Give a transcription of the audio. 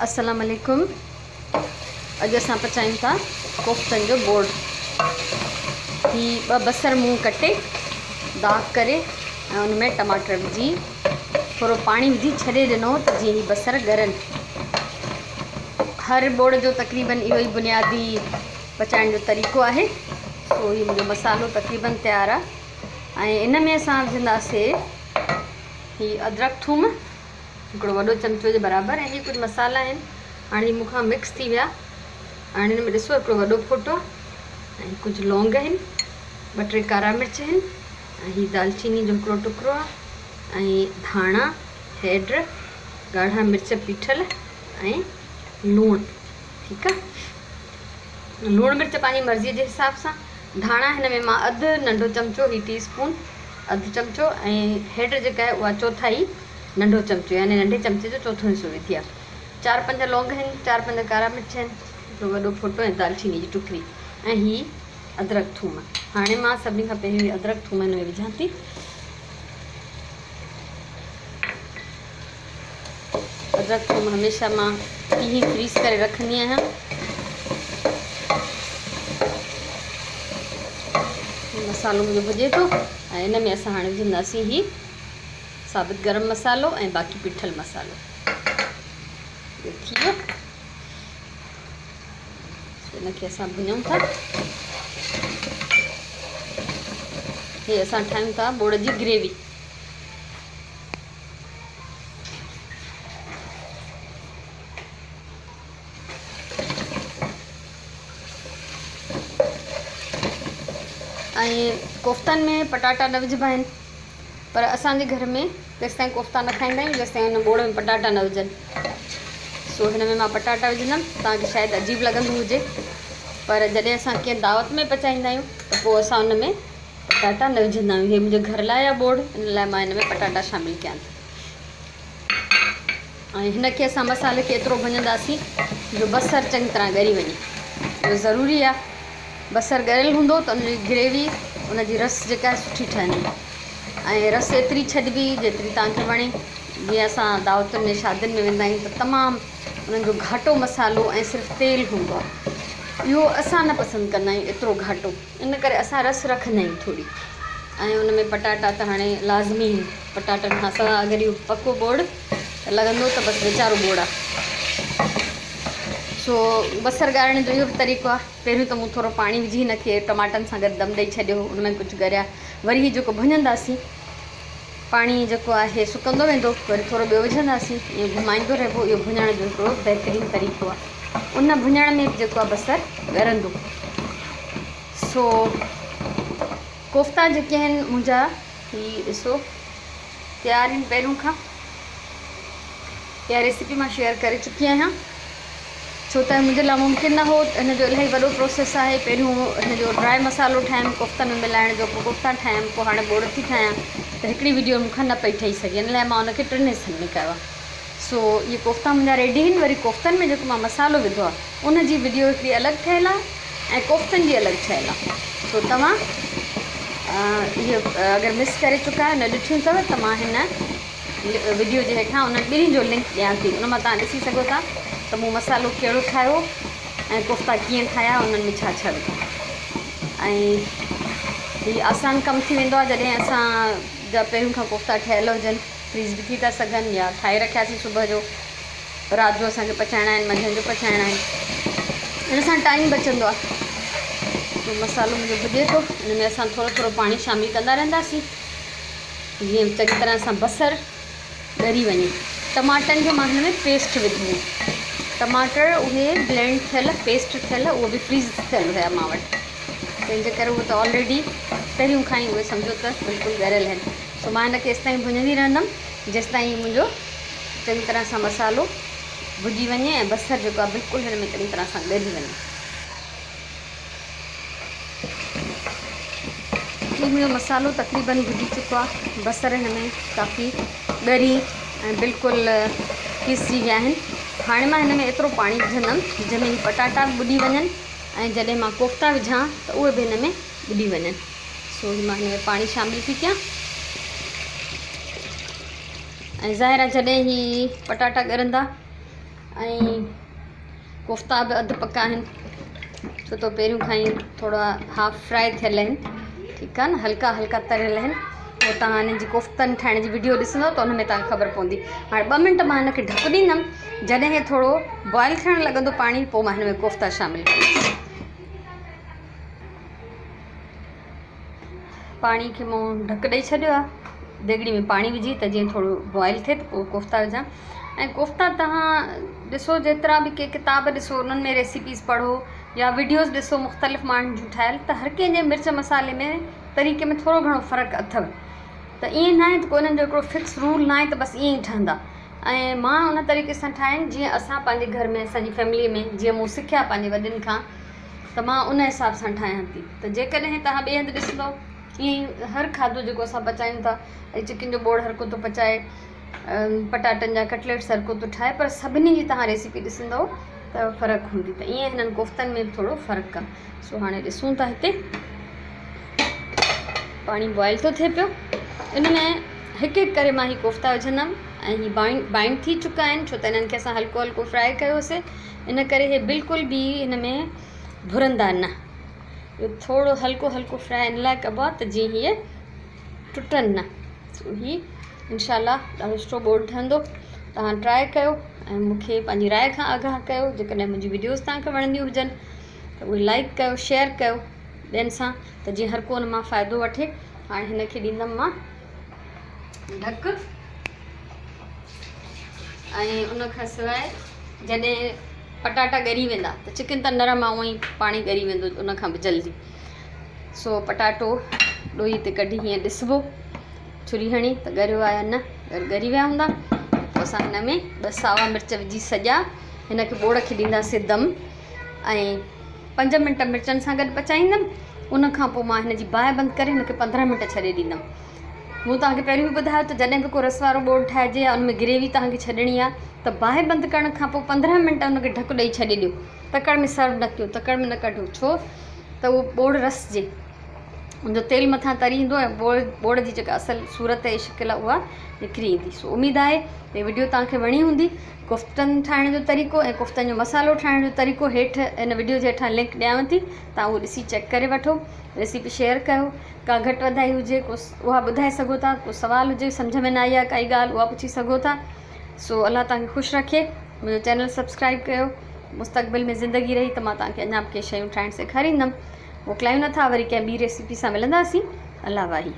السلام عليڪم اڄ اسان پچايون ٿا ڪوفتن جو ٻوڙ. هي ٻه بصر مون ڪٽي داغ ڪري ۽ ان ۾ ٽماٽر وجهي ٿورو پاڻي وجهي ڇڏي ڏنو ته جيئن هي بصر ڳرن. هر ٻوڙ جو تقريبن اهو ئي بنيادي پچائڻ جو طريقو آهي. سو هي منهنجو مصالحو تقريبن تيار آهي ۽ ان ۾ اسان وجهنداسي هي ادرڪ ٿوم هڪڙو وڏو چمچو جي برابر ۽ هي ڪجهه مصالحا آهن. هاڻي هي مون کان مڪس ٿي ويا. هاڻي هن ۾ ڏسو هڪڙو وڏو ڦوٽو آهي ۽ ڪجهه لونگ آهن، ٻه ٽي ڪارا مرچ آهن ۽ هي دالچيني جو هڪڙو ٽڪرو آهي ۽ ڌاڻا، هيڊ، ڳاڙها مرچ پيٺل ۽ لوڻ. ٺيڪ آهي. لوڻ مرچ پنهنجي مرضي جي حساب سان. ڌاڻا هن ۾ مان اڌ ننڍو چمچو هي ٽي اسپون اڌ چمچو ۽ هيڊ جيڪا آهي اها چوٿائي ننڍو چمچو يعني ننڍي چمچي جو چوٿون حصو وڌي آهي. چار پنج لونگ آهن، چار پنج ڪارا مرچ آهن، هڪڙو وڏو ڦوٽو ۽ دالچيني جي ٽڪري ۽ هي ادرڪ ٿوم. هاڻي مان سڀني کان پهريون هي ادرڪ ٿوم هن ۾ وجهان ٿي. ادرڪ ٿوم هميشه مان پيهي فريز ڪري رکندي آهيان. مصالحو منهنجو ڀڄي ٿو ۽ ان ۾ اسان هاڻي وجهنداسين هي ثابت گرم مصالحو ۽ باقي پيٺل مصالحو. اهو ٿي ويو. ان کي اسان ڀڃون ٿا. هي اسان ٺاهيون ٿا ٻوڙ جي گريوي. ۽ ڪوفتن ۾ پٽاٽا نه وجهبا آهن پر اسان جي گهر ۾ تيستائين ڪوفتا نه کائيندا آهيون جيستائين ان ٻوڙ ۾ پٽاٽا نه وجهن. سو هن ۾ مان پٽاٽا وجهندم. توهان کي شايد عجيب لڳندو هجي پر جڏهن اسان ڪنهن دعوت ۾ پچائيندا آهيون ته پوء اسان ان ۾ پٽاٽا نه وجهندا آهيون. هي منهنجي گهر لاء آهي ٻوڙ، ان لاء مان هن ۾ پٽاٽا شامل ڪيان ٿي. ۽ هن کي اسان مصالحي کي ايترو ڀڃنداسين جو بصر چڱي طرح ڳري وڃي. اهو ضروري آهي. بصر ڳريل هوندو ته ان جي گريوي ان جي رس جيڪا آهي سٺي ٺهندي ۽ رس ايتري ڇڏبي جيتري توهان کي وڻي. جيئن اسان دعوتن ۾ شادين ۾ ويندا آهيون ته تمام انهن جو گهاٽو مصالحو ۽ صرف تيل هوندو آهي. اهو اسان نه پسند ڪندا آهيون ايترو گهاٽو. ان ڪري اسان رس رکندا آهيون ٿوري ۽ ان ۾ پٽاٽا ته هاڻي لازمي آهن. پٽاٽن کان سواء اگر اهو پڪو ٻوڙ ته لڳندو ته بس ويچارو ٻوڙ آهي. سو بصر ڳارڻ جو اهو به طريقو آهي. پهريون ته مون ٿورو پاڻي وجهي هن کي ٽماٽن سان گڏ دم ڏئي ڇڏيو هو. ان ۾ ڪجهه ڳريا. وري هي جيڪو ڀڃنداسين پاڻي جيڪو آهي سڪندو ويندو وري ٿورو ٻيو وجهنداسين ائين گهمائيندو رهبو. اهو ڀڃڻ جو هڪڙو بهترين طريقو آهي. ان ڀڃڻ ۾ به جيڪو آهي بصر ڳرندو. سو ڪوفتا جيڪي آهن منهنجا هي ڏسو تيار آهن پهريون کان. اها ريسيپي مان شيئر ڪري چڪي آهيان ڇو ته منهنجي لاء ممڪن نه هو هن جو الاهي وڏو پروسيس آهي پهريون هن جو ڊرائي مصالحو ٺاهيم ڪوفتن ۾ ملائڻ جو پوء ڪوفتا ٺاهيم پوء هاڻي ٻوڙ ٿي ٺاهيان ته هڪڙي ويڊيو مون کان نه پئي ٺهي سگهي ان لاء مان ان کي ٽن حصن ۾ ڪيو آهي سو اهي ڪوفتا منهنجا ريڊي آهن وري ڪوفتن ۾ جيڪو مان مصالحو وڌو آهي ان جي ويڊيو هڪڙي الڳ ٺهيل آهي ۽ ڪوفتن جي الڳ ٺهيل آهي سو توهان اهي اگر مس ڪري چڪا آهيو نه ڏٺيون اٿو ته مان هن وڊيو جي هيٺان انهن ٻنهي جو لنڪ ڏيان ٿي ان مان توهان ڏسي سگهو ٿا ته مون مصالحو ڪهڙو ٺاهيو ۽ ڪوفتا ڪيئن ٺاهيا انهن ۾ ڇا ڇا وڌو ۽ هي آسان ڪم ٿي ويندو آهي جڏهن اسان جا پهريون کان ڪوفتا ٺهيل هجن فريز به ٿي ٿا سگهن يا ٺاهي رکياسين صبح جو رات جو اسانکي پچائڻا آهن منجهند جو پچائڻا آهن ان سان ٽائيم بچندو آهي مصالحو منهنجو ڀڄي ٿو ان ۾ اسان ٿورو ٿورو پاڻي شامل ڪندا رهنداسين جيئن چڱي طرح سان بصر ڳري وڃي. ٽماٽن جو مان هن ۾ پيسٽ وڌو هو. ٽماٽر اهي بلينڊ ٿيل پيسٽ ٿيل اهو به فريز ٿيل هيا مان وٽ تنهن جي ڪري اهو ته آلريڊي پهريون کان ئي اهي سمجهو ته بلڪل ڳريل آهن سو مان هن کي ايستائين ڀڃندي رهندم جيستائين منهنجو چڱي طرح سان مصالحو ڀڄي وڃي ۽ بصر جيڪو آهي بلڪل هن ۾ چڱي طرح سان ڳري وڃي. هي منهنجو مصالحو تقريبن ڀڄي چڪو آهي. بصر هن ۾ ڪافي ڳري ۽ بلڪل پيسجي ويا آهن. هاڻي مان هن ۾ ايترو پاڻي وجهندم جنهن ۾ هي پٽاٽا به ٻڏي وڃن ۽ جڏهن مان ڪوفتا وجهان ته اهي به هن ۾ ٻڏي وڃن. سو هي مان هن ۾ پاڻي شامل ٿي ڪيان ۽ ظاهر آهي جڏهن هي پٽاٽا ڳرندا ۽ ڪوفتا به اڌ پڪا آهن ڇو ته پهريون کان ئي ٿورا هاف فرائي ٿيل آهن ٺيڪ آهي نه هلڪا هلڪا تريل آهن پوء توهان انهن جي ڪوفتن ٺاهڻ جي وڊيو ڏسندو ته ان ۾ توهان کي خبر پوندي هاڻي ٻه منٽ مان هن کي ڍڪ ڏيندم جڏهن هي ٿورو بوائل ٿيڻ لڳندو پاڻي پوء مان هن ۾ ڪوفتا شامل ڪندس پاڻي کي مون ڍڪ ڏئي ڇڏيو آهي ديڳڙي ۾ پاڻي وجهي ته جيئن ٿورو بوائل ٿئي ته پوء ڪوفتا وجهان ۽ ڪوفتا توهان ڏسو جيترا به ڪي ڪتاب ڏسو انهن ۾ ريسيپيز پڙهو يا وڊيوز ڏسو مختلف ماڻهن جون ٺاهيل ته هر ڪنهن جي مرچ مصالحي ۾ طريقي ۾ ٿورو گهڻو فرق اٿو ته ائين ناهي ته ڪو انهن جو هڪڙو فڪس رول ناهي ته بس ائين ئي ٺهندا ۽ مان ان طريقي سان ٺاهيا آهن جيئن اسان پنهنجي گهر ۾ اسانجي فيملي ۾ جيئن مون سکيا پنهنجي وڏن کان ته مان ان حساب سان ٺاهيان ٿي ته جيڪڏهن توهان ٻئي هنڌ ڏسندو ائين ئي هر کاڌو جيڪو اسان پچايون ٿا ۽ چڪن جو ٻوڙ هر ڪو ٿو پچائي پٽاٽن جا ڪٽليٽس هر ڪو ٿو ٺاهي پر سڀني جي توهان ريسيپي ڏسندو ته فرق هوندي ته ائين هنن ڪوفتن ۾ به ٿورو فرق آهي سو هاڻي ڏسون ٿا هتي پاڻي بوائل ٿو ٿئي پيو ان ۾ هڪ هڪ ڪري مان هي ڪوفتا وجهندم ۽ هي بائنڊ ٿي چڪا آهن ڇو ته انهن کي اسان هلڪو هلڪو فرائي ڪيوسي ان ڪري هي بلڪل به هن ۾ ڀرندا نه. اهو ٿورو هلڪو هلڪو فرائي ان لاء ڪبو آهي ته جيئن هيء ٽٽن نه. سو هي انشاء الله ڏاڍو سٺو ٻوڙ ٺهندو. توهان ٽرائي ڪيو ۽ مون کي پنهنجي راء کان آگاهه ڪيو. جيڪڏهن منهنجي وڊيوز توهان کي وڻنديون هجن ته اهي لائڪ ڪيو شيئر ڪيو ٻين سان ته جيئن هر ڪو ان مان فائدو وٺي. هاڻي هن کي ڏيندم مان ڍڪ ۽ ان کان سواء جڏهن پٽاٽا ڳري ويندا ته چڪن ته نرم آهي اونئن ئي پاڻي ڳري ويندو ان کان به جلدي سو پٽاٽو ڏوئي تي ڪڍي هيئن ڏسبو ڇري هڻي ته ڳريو آهي يا نه اگر ڳري ويا هوندا پوء اسان هن ۾ ٻه ساوا مرچ وجهي سڄا هن کي ٻوڙ کي ڏينداسين دم ۽ پنج منٽ مرچن سان گڏ پچائيندم ان کان پوء مان هن جي باهه بند ڪري هن کي 15 منٽ ڇڏي ڏيندم مون توهان کي پهريون به ٻڌايو ته جڏهن به ڪو رس وارو ٻوڙ ٺاهجي يا ان ۾ گريوي توهان کي ڇڏڻي آهي ته باهه بند ڪرڻ کان پوء 15 منٽ ان کي ڍڪ ڏئي ڇڏي ڏيو تڪڙ ۾ سرو نه ڪيو تڪڙ ۾ نه ڪڍو ڇو ته اهو ٻوڙ رسجي ان جو تيل مٿان تري ايندو ۽ ٻوڙ ٻوڙ جي جيڪا اصل صورت ۽ شڪل آهي اها نڪري ايندي سو اميد آهي ته وڊيو توهان کي وڻي هوندي ڪوفتن ٺاهڻ جو طريقو ۽ ڪوفتن جو مصالحو ٺاهڻ جو طريقو هيٺ ان وڊيو جي هيٺان لنڪ ڏيانو ٿي توهان اهو ڏسي چيڪ ڪري وٺو ريسيپي شيئر ڪيو ڪا گهٽ وڌائي هجي ڪو اها ٻڌائي سگهو ٿا ڪو سوال هجي سمجهه ۾ نه آئي آهي ڪائي ڳالهه اها پڇي سگهو ٿا سو الله توهان کي خوش رکي منهنجو چينل سبسڪرائب ڪيو مستقبل ۾ زندگي رهي ته مان توهان کي اڃا به ڪي شيون ٺاهڻ سيکاريندم موڪلايون نٿا وري ڪنهن ٻي ريسيپي سان ملنداسين الله واهي.